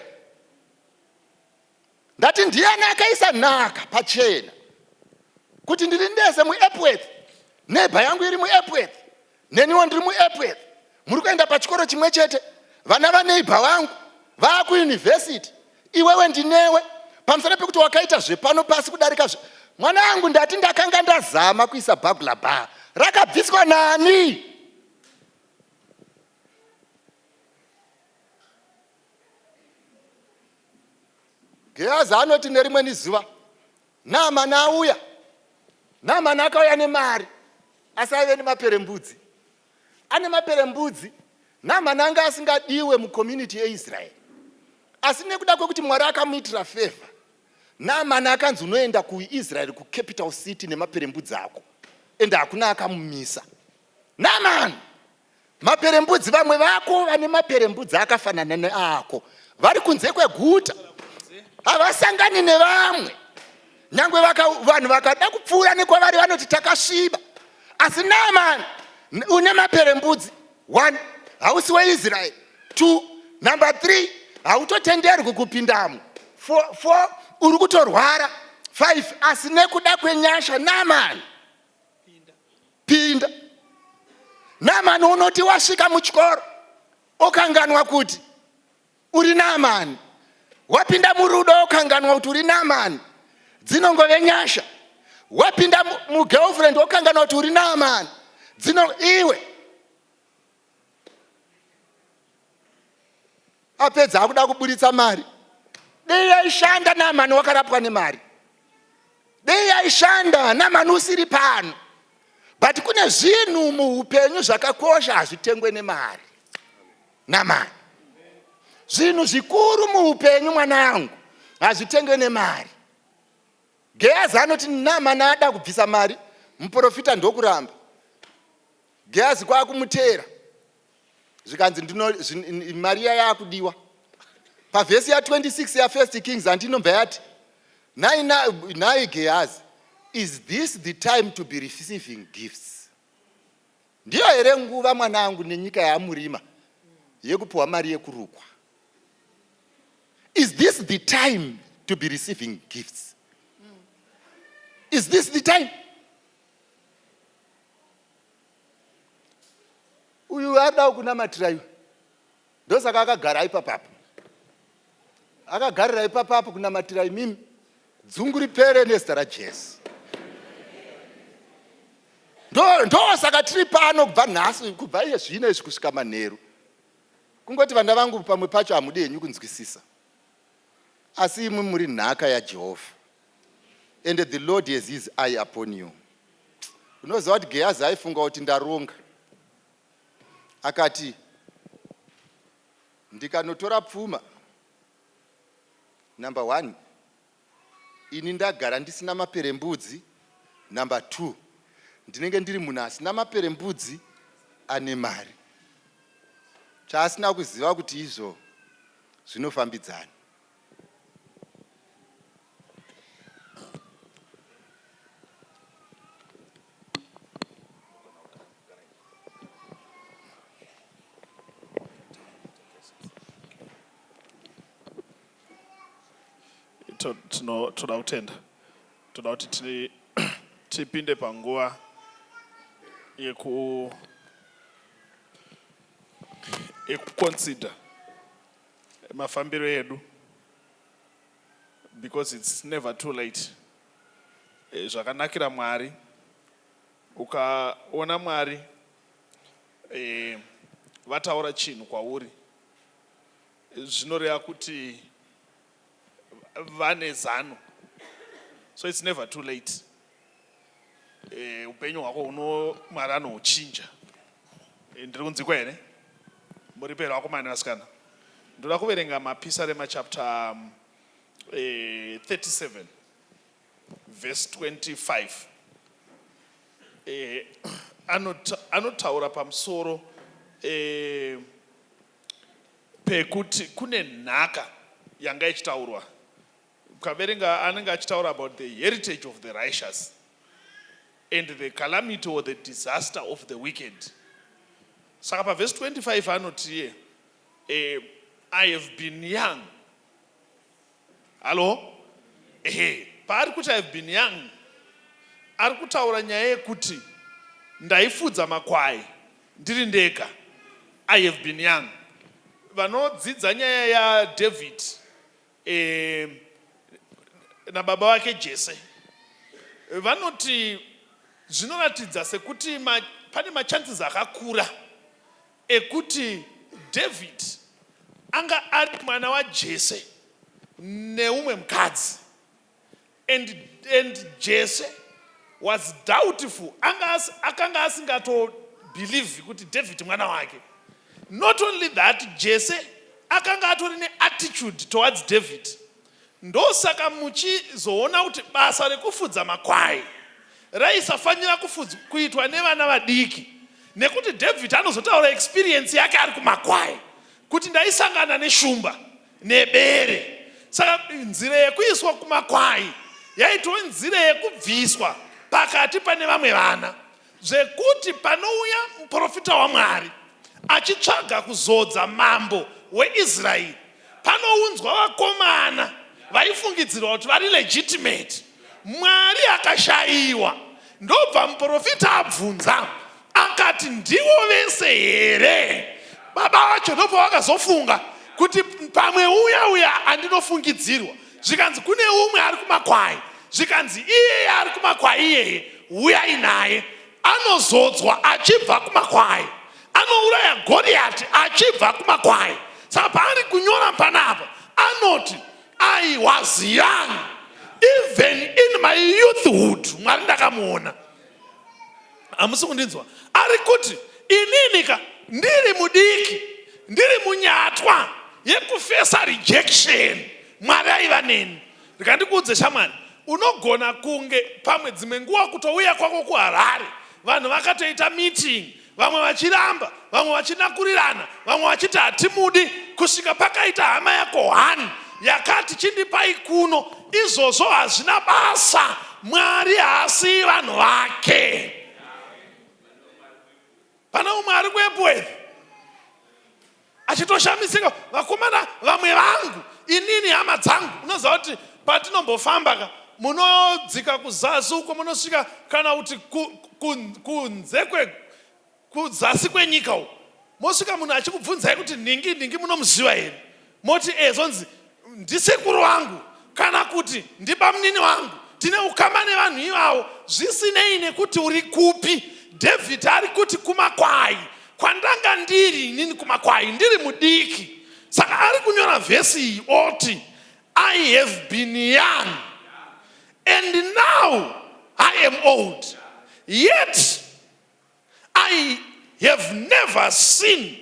Ndati ndiani akaisa nhaka pachena kuti ndiri ndese muEpworth, neighbor yangu iri muEpworth, neniwo ndiri muEpworth, muri kuenda pachikoro chimwe chete, vana vaneighbor vangu vaakuuniversity, iwewe ndinewe, pamusana pekuti wakaita zvepano pasi kudarika zve mwana wangu. Ndati ndakanga ndazama kuisa burglar bar, rakabviswa nani? Gehazi anoti nerimweni zuva Naamani auya. Naamani akauya nemari, asi aive nemaperembudzi. Ane maperembudzi, Naamani anga asingadiwe mucommunity yeIsraeri. Asi nekuda kwekuti Mwari akamuitira favor, Naamani akanzi unoenda kuIsraeri kucapital city nemaperembudzi ako, ende hakuna akamumisa. Naamani, maperembudzi, vamwe vako vane maperembudzi akafanana neako vari kunze kweguta, havasangani nevamwe. Nyangwe vanhu vakada kupfuura nekwavari vanoti takasviba. Asi Naamani, une maperembudzi, 1 hausi weIsraeri, 2 number 3 hautotenderwi kupindamo, 4 uri kutorwara, 5 asi nekuda kwenyasha Naamani pinda. Naamani unoti wasvika muchikoro okanganwa kuti uri Naamani, wapinda murudo okanganwa kuti uri Naamani, dzinongove nyasha. Wapinda mugirlfriend okanganwa kuti uri Naamani, dzino iwe apedza akuda kuburitsa mari. Dei yaishanda Naamani wakarapwa nemari, dei yaishanda Naamani usiri pano. But kune zvinhu muupenyu zvakakosha hazvitengwe nemari. Naamani, zvinhu zvikuru muupenyu mwanangu hazvitengwe nemari. Gehazi anoti Naamani ada kubvisa mari, muprofita ndokuramba. Gehazi kwakumuteera zvikanzi ndino mari iya yakudiwa. Pavhesi ya 26 ya First Kings hanti inobva yati nhai nhai Gehazi, is this the time to be receiving gifts? Ndiyo here nguva mwanangu nenyika yaamurima yekupiwa mari yekurukwa? Is this the time to be receiving gifts? Is this the time? Uyu arida kunamatira iwe. Ndosaka akagara ipapapo. Akagarira ipapapo kunamatira imimi. Dzungu ripere nezita raJesu. Ndo ndosaka tiri pano kubva nhasi kubva iye zvino izvi kusvika manheru. Kungoti vana vangu pamwe pacho hamudi henyu kunzwisisa. Asi imwi muri nhaka yaJehovha. And the Lord has his eye upon you. Unoziva kuti Gehazi aifunga kuti ndaronga. Akati ndikanotora pfuma number one ini ndagara ndisina maperembudzi number two ndinenge ndiri munhu asina maperembudzi ane mari chaasina kuziva kuti izvo zvinofambidzana. Toda kutenda, toda kuti tipinde panguva yeku yekuconsider mafambiro edu because it's never too late. Eh, zvakanakira Mwari, ukaona Mwari eh, vataura chinhu kwauri, zvinoreva kuti vane zano, so it's never too late. Eh, upenyu hwako huno Mwari anohuchinja. Eh, ndiri kunzikwa here? Muri pera vakomana nevasikana, ndoda kuverenga Mapisarema chapter 37 verse 25. Anotaura pamusoro pekuti kune nhaka yanga ichitaurwa. Ukaverenga anenge achitaura about the heritage of the righteous and the calamity or the disaster of the wicked. Saka pavhesi 25 anoti iye, I have been young. Hallo? Ehe, paari kuti I have been young, ari kutaura nyaya yekuti ndaifudza makwai ndiri ndega. I have been young. Vanodzidza nyaya yaDavid nababa vake Jese vanoti zvinoratidza sekuti pane machances akakura ekuti David anga ari mwana waJese neumwe mukadzi, and Jese was doubtful, akanga asingatobelieve kuti David mwana wake. Not only that, Jese akanga atori neattitude towards David. Ndosaka muchizoona kuti basa rekufudza makwai raisafanira kuitwa nevana vadiki, nekuti David anozotaura experience yake ari kumakwai kuti ndaisangana neshumba nebere. Saka nzira yekuiswa kumakwai yaitova nzira yekubviswa pakati pane vamwe vana, zvekuti panouya muprofita waMwari achitsvaga kuzodza mambo weIsraeri, panounzwa vakomana vaifungidzirwa kuti vari legitimate. Mwari akashayiwa, ndobva muprofita abvunza akati, ndivo vese here baba vacho? Ndobva vakazofunga kuti pamwe uya uya andinofungidzirwa. Zvikanzi kune umwe ari kumakwai, zvikanzi iyeye ari kumakwai iyeye uyai naye, anozodzwa achibva kumakwai, anouraya Goriati achibva kumakwai. Saka paari kunyora panapa anoti I was young, even in my youthhood Mwari ndakamuona. Hamusi kundinzwa? Ari kuti ininika ndiri mudiki, ndiri munyatwa yekufesa rejection, Mwari aiva neni. Rikandikuudze shamwari, Unogona kunge pamwe dzimwe nguva kutouya kwako kuHarare vanhu vakatoita meeting, vamwe vachiramba, vamwe vachinakurirana, vamwe vachiti hatimudi, kusvika pakaita hama yako one yakati chindipai kuno. Izvozvo hazvina basa, Mwari haasiyi vanhu vake. Pane umwe ari kuEpworth achitoshamisika, vakomana vamwe vangu inini hama dzangu. Unoziva kuti patinombofamba ka, munodzika kuzasi uko, munosvika kana kuti kunze kuzasi kwenyika uko, mosvika munhu achikubvunzai kuti nhingi nhingi munomuziva here, moti e zvonzi ndisekuru vangu kana kuti ndibamunini vangu, tine ukama nevanhu ivavo, zvisinei nekuti uri kupi. David ari kuti kumakwai kwandanga ndiri inini, kumakwai ndiri mudiki. Saka ari kunyora vhesi iyi oti, "I have been young and now I am old, yet I have never seen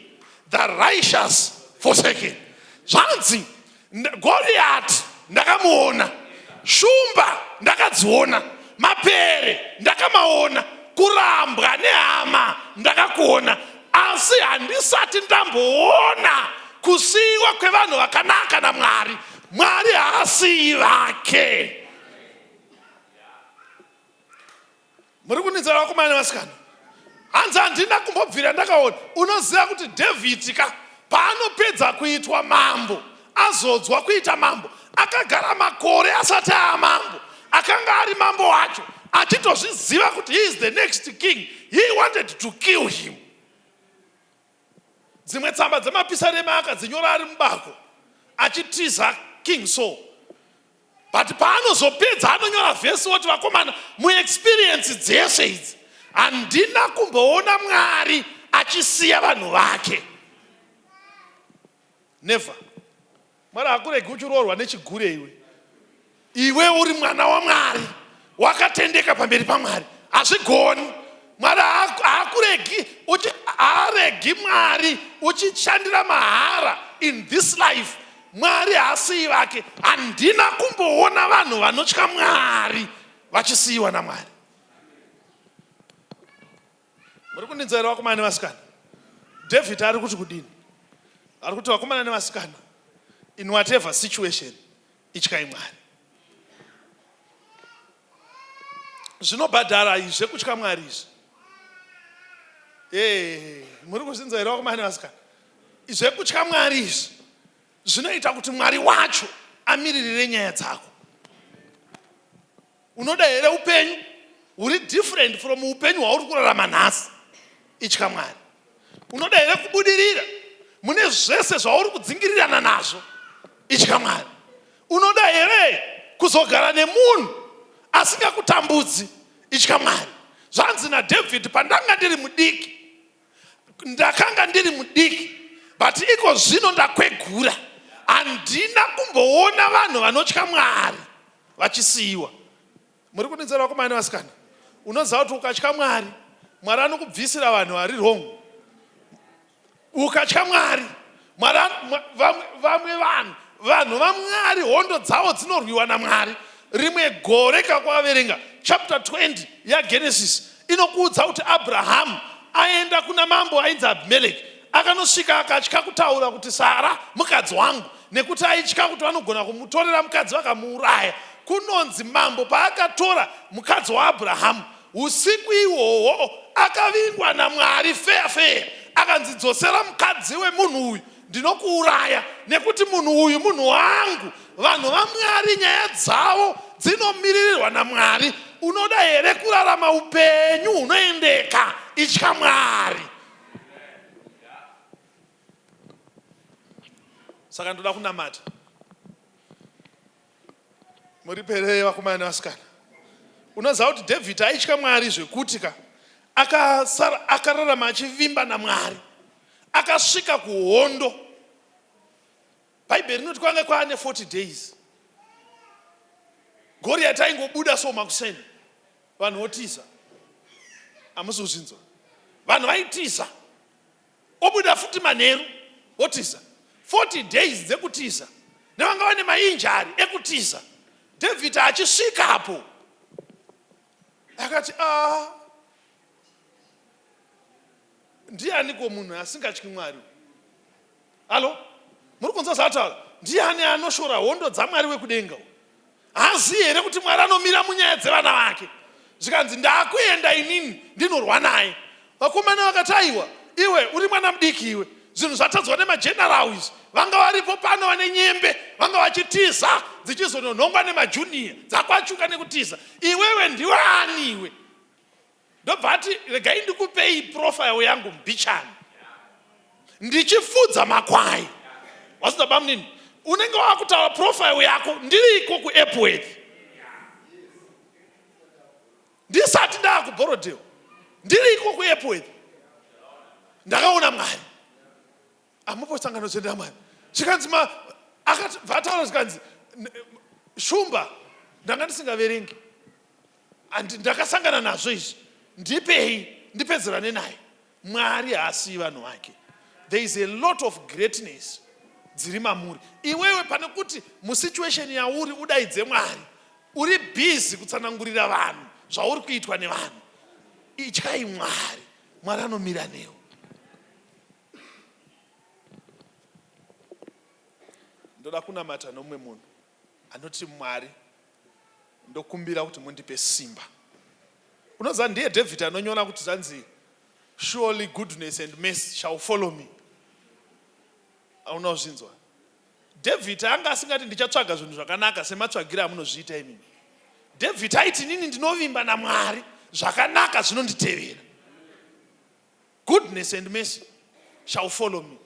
the righteous forsaken." Zvanzi Goliath ndakamuona, shumba ndakadziona, mapere ndakamaona, kurambwa nehama ndakakuona, asi handisati ndamboona kusiyiwa kwevanhu vakanaka naMwari. Mwari haasiyi vake. Muri kundinzwa, vakomana nevasikana? Hanzi handina kumbobvira ndakaona. Unoziva kuti Dhavhidhi ka, paanopedza kuitwa mambo, azodzwa kuita mambo, akagara makore asati aa mambo. Akanga ari mambo wacho achitozviziva kuti he is the next king. He wanted to kill him. Dzimwe tsamba dzemapisarema akadzinyora ari mubako achitiza King Saul, but paanozopedza anonyora vhesi woti, "Vakomana, muexperience dzese idzi handina kumboona Mwari achisiya vanhu vake." Never. Mwari hakuregi uchiroorwa nechigure iwe, iwe uri mwana waMwari wakatendeka pamberi paMwari. Hazvigoni. Mwari haakuregi, haaregi Mwari uchishandira mahara in this life. Mwari haasiyi vake. Handina kumboona vanhu vanotya Mwari vachisiyiwa naMwari. Muri kundinzwa here, vakomana nevasikana? David ari kuti kudini? Ari kuti, vakomana nevasikana, in whatever situation, ityai Mwari. Zvinobhadhara izvi zvekutya Mwari izvi. Ee, muri kuzvinzwa here, vakomana nevasikana? Zvekutya Mwari izvi zvinoita kuti Mwari wacho amiririre nyaya dzako. Unoda here upenyu huri different from upenyu hwauri kurarama nhasi? Itya Mwari. Unoda here kubudirira mune zvese zvauri kudzingirirana nazvo? Itya Mwari. Unoda here kuzogara nemunhu asingakutambudzi? Itya Mwari. Zvanzi naDavid, "Pandanga ndiri mudiki, ndakanga ndiri mudiki, but iko zvino ndakwegura, handina kumboona vanhu vanotya Mwari vachisiyiwa." Muri kundinzwa, vakomana nevasikana? Unoziva kuti ukatya Mwari, Mwari anokubvisira vanhu vari wrong. Ukatya Mwari, Mwari vamwe vanhu vaMwari, hondo dzavo dzinorwiwa naMwari. Rimwe gore kakwaverenga chapter 20 yaGenesis, inokuudza kuti Abrahamu aenda kuna mambo ainzi Abhimeleki. Akanosvika akatya kutaura kuti, "Sara mukadzi wangu," nekuti aitya kuti vanogona kumutorera mukadzi vakamuuraya. Kunonzi mambo paakatora mukadzi waAbrahamu usiku ihwohwo, akavingwa naMwari feya feya, akanzi, "Dzosera mukadzi wemunhu uyu, ndinokuuraya, nekuti munhu uyu munhu wangu." Vanhu vaMwari nyaya dzavo dzinomiririrwa naMwari. Unoda here kurarama upenyu hunoendeka? Itya Mwari. Saka ndoda kunamata. Muri perei, vakomana nevasikana? Unoziva kuti David aitya Mwari zvekuti ka akasara akararama achivimba naMwari. Akasvika kuhondo, Bhaibheri rinoti kwanga kwaane 40 days. Goriati aingobuda so makuseni, vanhu votiza. Hamusi kuzvinzwa? Vanhu vaitiza. Obuda futi manheru, votiza. 40 days dzekutiza, nevanga vane mainjury ekutiza. David achisvikapo akati a ah, ndianiko munhu asingatyi Mwari? Halo, muri kunzwa zvaataura? Ndiani anoshora hondo dzaMwari wekudenga? Haazivi here kuti Mwari anomira munyaya dzevana vake? Zvikanzi ndakuenda inini ndinorwa naye. Vakomana vakati aiwa, iwe uri mwana mudiki iwe, zvinhu zvatadzwa nemageneral izvi. Vanga varipo pano vane nyembe, vanga vachitiza dzichizononhongwa nemajunior, dzakwachuka nekutiza. Iwewe ndiwe ani iwe? Ndobva ati regai ndikupei profile yangu mbichani ndichifudza makwai. Wasinza bamunini, unenge wakutaura profile yako ndiriko kuEpworth ndisati ndaa kuBorodale, ndiriko kuEpworth ndakaona Mwari amupo sangano dzvene raMwari. Zvikanzi ma akati bva ataura zvikanzi shumba ndanga ndisingaverengi And ndakasangana nazvo izvi ndipei ndipedzerane naye. Mwari haasiyi vanhu vake. There is a lot of greatness dziri mamuri. Iwewe pane kuti musituation yauri udaidze Mwari, uri busy kutsanangurira vanhu zvauri kuitwa nevanhu. Ityai Mwari, Mwari anomira newe. Ndoda kunamata nomumwe munhu anoti Mwari ndokumbira kuti mundipe simba. Unoziva ndiye David anonyora kuti zvanzi surely goodness and mercy shall follow me. Hauna kuzvinzwa? David anga asingati ndichatsvaga zvinhu zvakanaka sematsvagiro amunozviita imimi. David aiti nini ndinovimba naMwari zvakanaka zvinonditevera. Goodness and mercy shall follow me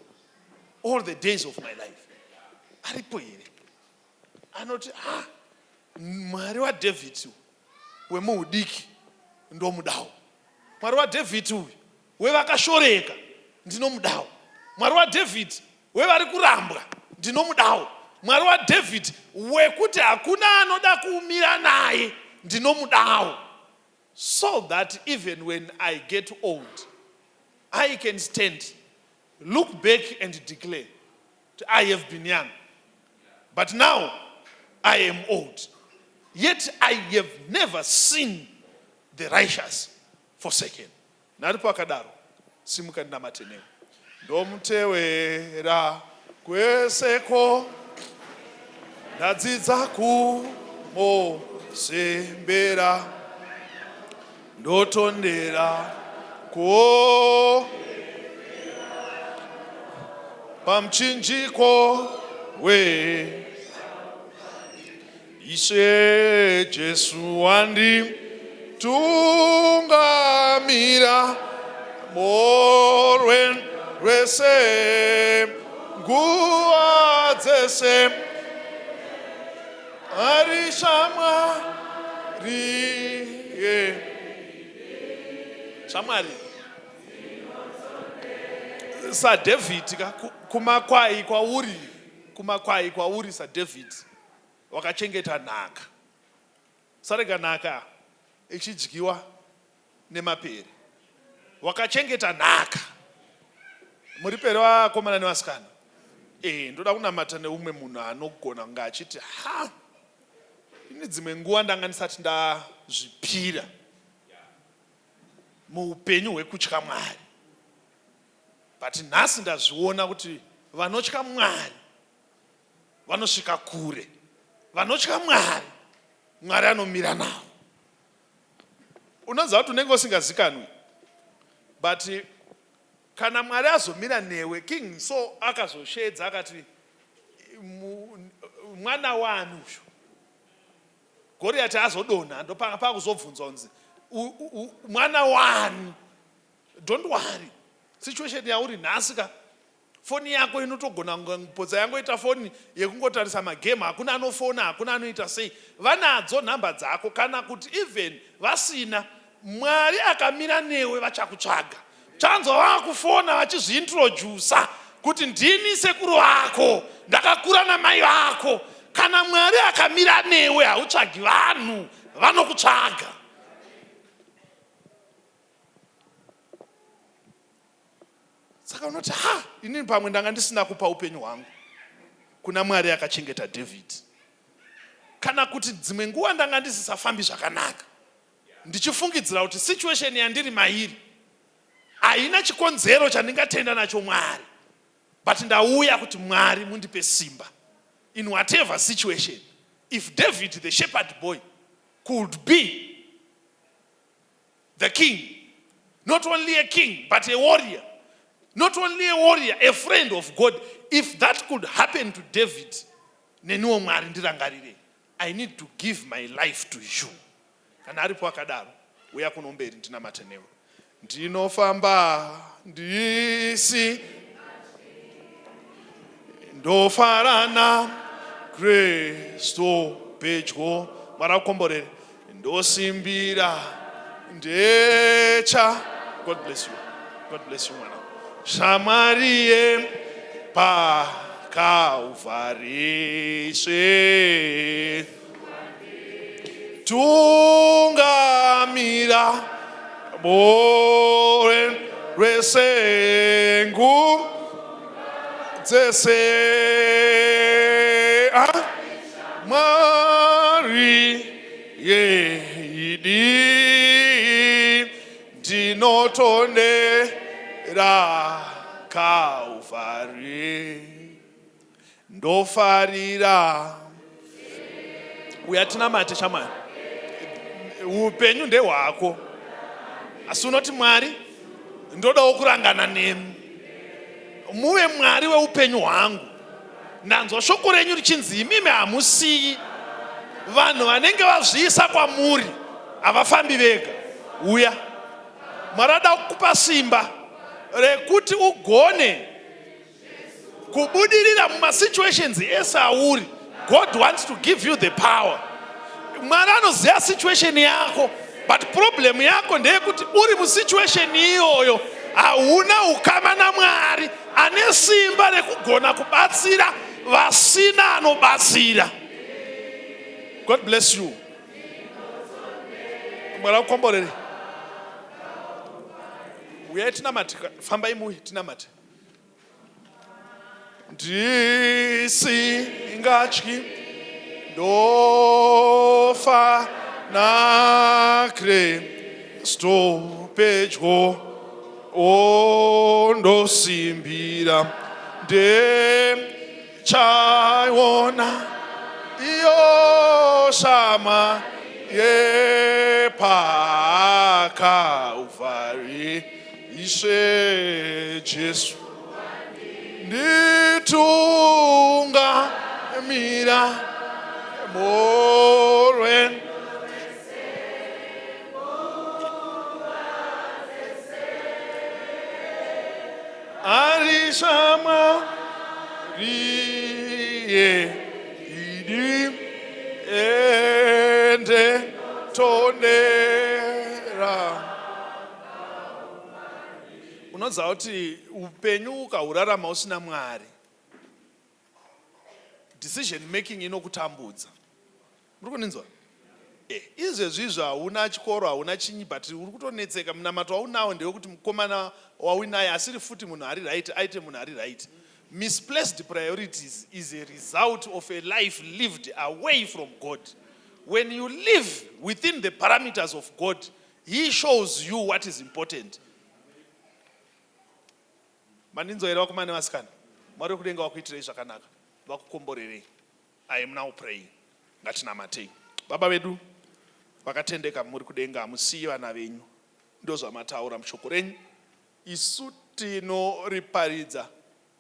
all the days of my life. Aripo here? Anoti ah, Mwari waDavid wemuhudiki ndomudawo. Mwari waDavid uyu wevakashoreka ndinomudawo. Mwari waDavid wevari kurambwa ndinomudawo. Mwari waDavid wekuti hakuna anoda kumira naye ndinomudawo. So that even when I get old I can stand, look back and declare kuti I have been young but now I am old yet I have never seen the righteous forsaken. Naripo akadaro, simuka ndinamate newe. Ndomutewera kweseko ndadzidza kumosembera ndotondera ko pamuchinjiko we Ishe Jesu wanditungamira morwen rwese nguva dzese ari shamwari shamwari saDavid ka kumakwai kwauri kumakwai kwauri saDavid Wakachengeta nhaka. Usarega nhaka ichidyiwa nemapere. Wakachengeta nhaka. Muri pere vakomana nevasikana. Eh, ndoda kunamata neumwe munhu anogona kunge achiti ha ini dzimwe nguva ndanga ndisati ndazvipira muupenyu hwekutya Mwari but nhasi ndazviona kuti vanotya Mwari vanosvika kure. Vanotya Mwari, Mwari anomira navo. Unoziva kuti unenge usingazikanwi but kana Mwari azomira newe, King so akazosheedza akati mwana wani uyu Goriati azodonha ndopanga pakuzobvunzwa kunzi mwana wani. Don't worry, situation yauri nhasi ka Foni yako inotogona kupotsa yangoita foni yekungotarisa magame, hakuna anofona, hakuna anoita sei. Vanadzo nhamba dzako kana kuti even vasina, Mwari akamira newe vachakutsvaga. Chanzwa vakufona vachizviintroducer kuti ndini sekuru vako, ndakakura namai vako. Kana Mwari akamira newe hautsvagi vanhu, vanokutsvaga. Saka unoti ha, inini pamwe ndanga ndisina kupa upenyu hwangu kuna Mwari akachengeta David. Kana kuti dzimwe nguva ndanga ndisisafambi zvakanaka, ndichifungidzira kuti situation yandiri mairi haina chikonzero chandingatenda nacho Mwari, but ndauya kuti Mwari mundipe simba in whatever situation. If David the shepherd boy could be the king, not only a king but a warrior, not only a warrior, a friend of God, if that could happen to David, neniwo Mwari ndirangarire. I need to give my life to you. Kana aripo akadaro, uya kuno mberi ndinamate newe. Ndinofamba ndisi ndofarana Kristu pedyo. Mwari akukomborere. Ndosimbira ndecha. God bless you. God bless you, mwana. Shamwari yepaKalvari Ishe tungamira more rwesengu dzese. Ah, Mwari yeidi ndinotondera Kalvari ndofarira. Uya tinamate, shamwari. Upenyu ndehwako, asi unoti, "Mwari, ndodawo kurangana nemi, muve Mwari weupenyu hwangu. Ndanzwa shoko renyu richinzi imimi hamusiyi vanhu vanenge vazviisa kwamuri, havafambi vega." Uya, Mwari ada kukupa simba rekuti ugone kubudirira mumasituations ese auri. God wants to give you the power. Mwari anoziva situation yako, but problem yako ndeyekuti uri musituation iyoyo hauna ukama naMwari ane simba rekugona kubatsira vasina anobatsira. God bless you. Mwari akukomborere. Uyai tinamate. Fambai muuye tinamate. Ndisingatyi, ndofa naKristu pedyo, ondosimbira ndechaiona iyo shama yepaKalvari Ishe Jesu nditungamira morwen ari shamwari yeidi ende tonera. Unoziva kuti upenyu ukahurarama usina Mwari, decision making inokutambudza. Muri kuninzwa? Izvezvi izvo hauna chikoro, hauna chinyi, but uri kutonetseka. Munamato waunawo ndewekuti mukomana wauinaye asiri futi munhu ari right aite munhu ari right. Misplaced priorities is a result of a life lived away from God. When you live within the parameters of God, He shows you what is important. Mandinzwa here, vakomana nevasikana? Mwari wekudenga vakuitirei zvakanaka, vakukomborerei. I am now praying. Ngatinamatei. Baba vedu vakatendeka muri kudenga, hamusiyi vana venyu. Ndozvamataura mushoko renyu. Isu tinoriparidza,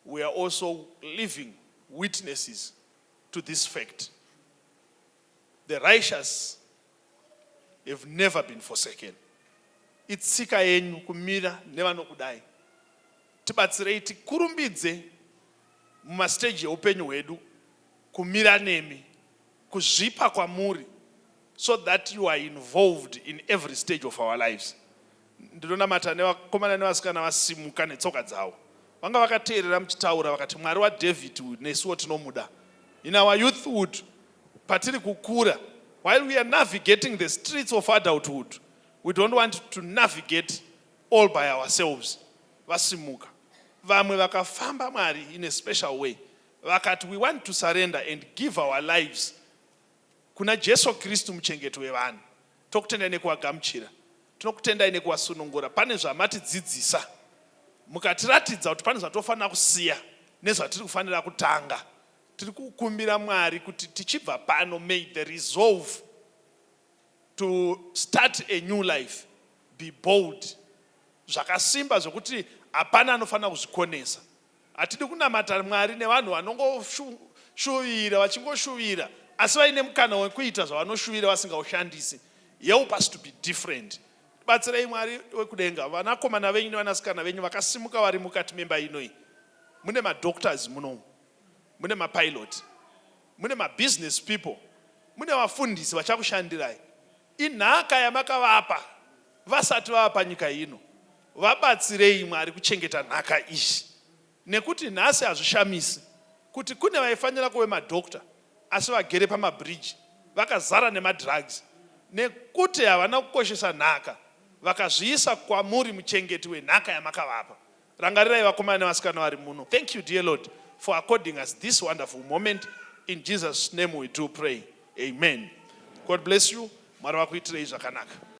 we are also living witnesses to this fact: the righteous have never been forsaken. Itsika yenyu kumira nevanokudai. Tibatsirei tikurumbidze mumastage eupenyu hwedu kumira nemi, kuzvipa kwamuri, so that you are involved in every stage of our lives. Ndinonamata nevakomana nevasikana vasimuka netsoka dzavo, vanga vakateerera muchitaura, vakati, "Mwari waDavid uyu nesuwo tinomuda." In our youthhood, patiri kukura, while we are navigating the streets of adulthood, we don't want to navigate all by ourselves. Vasimuka vamwe vakafamba, Mwari, in a special way, vakati, "We want to surrender and give our lives." Kuna Jesu Kristu muchengeti wevanhu. Tokutendai nekuvagamuchira. Tinokutendai nekuvasunungura. Pane zvamatidzidzisa. Mukatiratidza kuti pane zvatofanira kusiya nezvatiri kufanira kutanga. Tiri kukumbira Mwari kuti tichibva pano may the resolve to start a new life be bold zvakasimba zvekuti hapana anofanira kuzvikonesa. Hatidi kunamata Mwari nevanhu vanongoshuvira vachingoshuvira asi vaine mukana wekuita zvavanoshuvira vasingaushandisi. Help us to be different. Batsirai Mwari wekudenga vanakomana venyu nevanasikana venyu vakasimuka vari mukati memba inoi. Mune madoctors munomu, mune mapilot, mune mabusiness people, mune vafundisi vachakushandirai. Inhaka yamakavapa vasati vava panyika ino. Vabatsirei Mwari kuchengeta nhaka iyi nekuti nhasi hazvishamisi kuti kune vaifanira kuve madoctor asi vagere pamabridge vakazara nemadrugs nekuti havana kukoshesa nhaka vakazviisa kwamuri muchengeti wenhaka yamakavapa. Rangarirai vakomana nevasikana vari muno. Thank you dear Lord for according us this wonderful moment. In Jesus name we do pray. Amen. God bless you. Mwari vakuitirei zvakanaka.